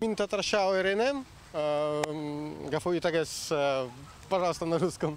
Мин татарча өйрәнәм, гафу итегез, пожалуйста, на русском.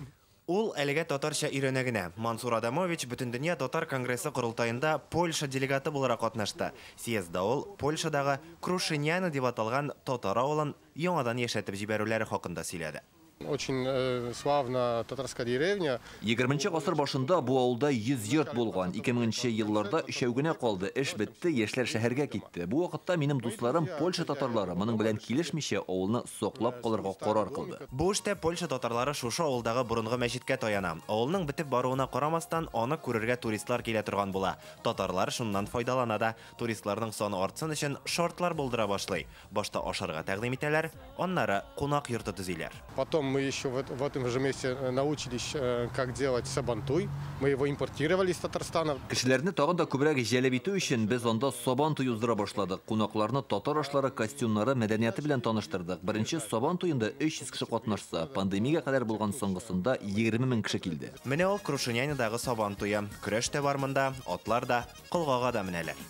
Ул әлегә татарча өйрәнә генә. Мансур Адамович Бөтендөнья татар конгрессы корылтаенда Польша делегаты буларак катнашты. Съездда ул Польшадагы Крушиняны дип аталган татар авылын яңадан яшәтеп җибәрүләре хакында сөйләде. Очень славная татарская деревня. 20 гасыр башында бу авылда 100 йорт булган. 2000 елларда өчәү генә калды. Эш бетте, яшьләр шәһәргә китте. Бу вакытта минем дусларым Польша татарлары моның белән килешмичә авылны саклап калырга карар кылды. Бу эштә Польша татарлары шушы авылдагы борынгы мәчеткә таяна. Авылның бетеп баруына карамастан, аны күрергә туристлар килә торган була. Татарлар шуннан файдалана да. Туристларның саны артсын өчен шартлар булдыра башлый. Башта ашарга тәкъдим итәләр, аннары кунак йорты төзиләр. Потом мы еще в этом же месте научились, как делать сабантуй. Мы его импортировали из Татарстана. Кешеләрне тагын да күбрәк җәлеп итү өчен без анда сабантуй уздыра башладык. Кунакларны татар ашлары, костюмнары, мәдәнияте белән таныштырдык. Беренче сабантуенда 300 кеше катнашса, пандемиягә кадәр булган соңгысында 20 мең кеше килде. Менә ул Крушинянидагы сабантуе. Көрәш тә бар монда, атлар да, колгага да менәләр.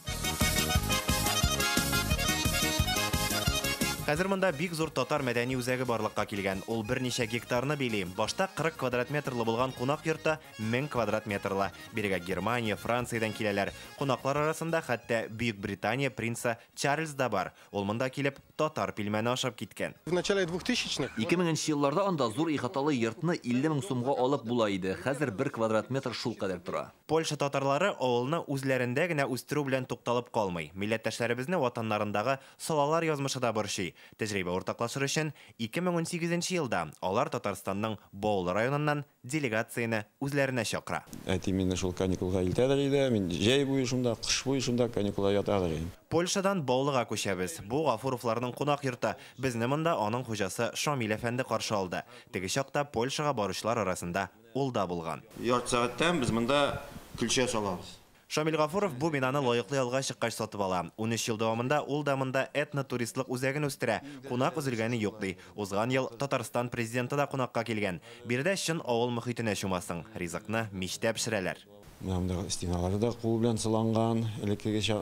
Хәзер монда бик зур татар мәдәни үзәге барлыкка килгән. Ул берничә гектарны били. Башта 40 квадрат метрлы булган кунак йорты 1000 квадрат метрлы. Бирегә Германия, Франциядән киләләр. Кунаклар арасында хәтта Бөек Британия принцы Чарльз да бар. Ул монда килеп татар пилмәне ашап киткән. В начале 2000-х. 2000 елларда анда зур ихаталы йортны 50 мең сумга алып була иде. Хәзер 1 квадрат метр шул кадәр тора. Польша татарлары авылны үзләрендә генә үстерү белән тукталып калмый. Милләттәшләребезне ватаннарындагы салалар язмышы да борчый. Тәҗрибә уртаклашыр өчен 2018 елда алар Татарстанның Баулы районыннан делегацияне үзләренә чакыра. Әти мине шул каникулга илтәдер иде. Мин җәй буе шунда, кыш буе шунда каникулга ятадыр идем. Польшадан Баулыга күчәбез. Бу Гафуровларның кунак йорты. Безне монда аның хуҗасы Шамил әфәнде каршы алды. Теге чакта Польшага баручылар арасында ул да булган. Ярты сәгатьтән без монда көлчә салабыз. Шамил Гафуров бу бинаны лаеклы ялга чыккач сатып ала. 13 ел дәвамында ул да монда этно-туристлык үзәген үстерә. Кунак өзелгәне юк ди. Узган ел Татарстан президенты да кунакка килгән. Биредә чын авыл мөхитенә чумасың. Ризыкны мичтә пешерәләр. Менә монда стеналары да кул белән сыланган, элеккегечә,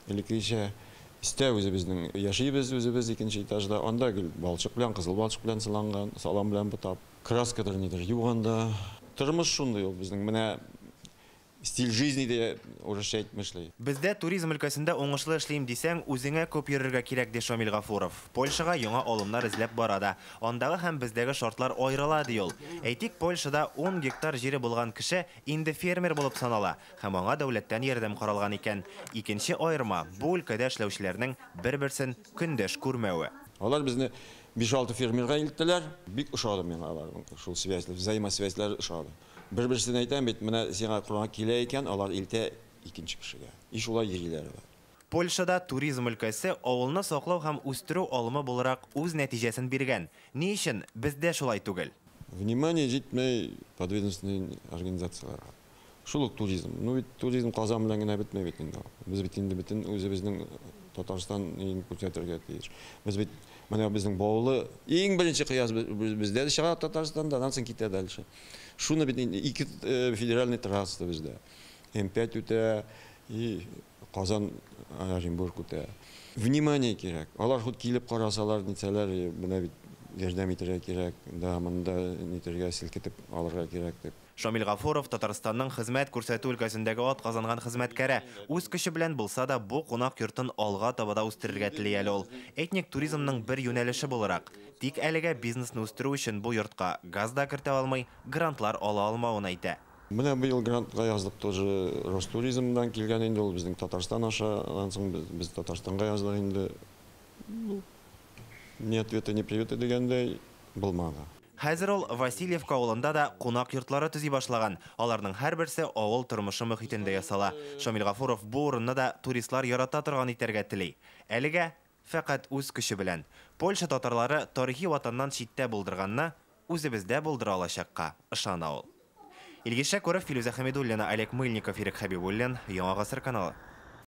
элеккегечә истә үзебезнең яшибез үзебез икенче этажда. Анда гел балчык белән, кызыл балчык белән сыланган, салам белән бутап. Краскадыр нидер юганда. Тормыш шундый ул безнең. Менә стиль жизни дә урысча әйтмешли. Бездә туризм өлкәсендә уңышлы эшлим дисәң, үзеңә күп йөрергә кирәк, ди Шамил Гафуров. Польшага яңа алымнар эзләп бара да. Андагы һәм бездәге шартлар аерыла, ди ул. Әйтик, Польшада 10 гектар җире булган кеше инде фермер булып санала һәм аңа дәүләттән ярдәм каралган икән. Икенче аерма бу өлкәдә эшләүчеләрнең бер-берсен көндәш күрмәве. Алар безне 5-6 фермерга илттеләр. Бик ошады миңа аларның шул связьләр, взаимосвязьләр ошады. Бер-берсен әйтәм бит, менә сиңа кунак килә икән, алар илтә икенче кешегә. И шулай йөриләр алар. Польшада туризм өлкәсе авылны саклау һәм үстерү алымы буларак үз нәтиҗәсен биргән. Ни өчен бездә шулай түгел? Внимание җитмәй подведомственный организацияләргә. Шул ук туризм. Ну бит туризм Казан белән генә бетмәй бит инде. Без бит инде бөтен үзебезнең Татарстан иң күрсәтергә тиеш. Без бит менә безнең Баулы иң беренче кыяс бездә дә чыга Татарстанда, аннан соң китә дальше. Шуны бит инде ике федеральный трасса бездә. М5 үтә и Казан Оренбург үтә. Внимание кирәк. Алар худ килеп карасалар, нитсәләр, менә бит ярдәм итәргә кирәк, да монда нитәргә селкетеп алырга кирәк дип. Шамил Гафуров Татарстанның хезмәт күрсәтү өлкәсендәге ат казанган хезмәткәре. Үз көче белән булса да бу кунак йортын алга таба да үстерергә тели әле ул. Этник туризмның бер юнәлеше буларак. Тик әлегә бизнесны үстерү өчен бу йортка газ да кертә алмый, грантлар ала алмавын әйтә. Менә быел грантка яздык тоже Ростуризмнан килгән инде ул безнең Татарстан аша, аннан соң без Татарстанга яздык инде. Ни ответа, ни привета дигәндәй булмады. Хәзер ул Васильевка авылында да кунак йортлары төзи башлаган. Аларның һәрберсе авыл тормышы мөхитендә ясала. Шамил Гафуров бу урынны да туристлар ярата торган итәргә тели. Әлегә фәкать үз көче белән. Польша татарлары тарихи ватаннан читтә булдырганны үзебездә булдыра алачакка ышана ул. Илгиз Шәкүров, Филүзә Хәмидуллина, Олег Мыльников, Ирек Хәбибуллин, Яңа Гасыр каналы.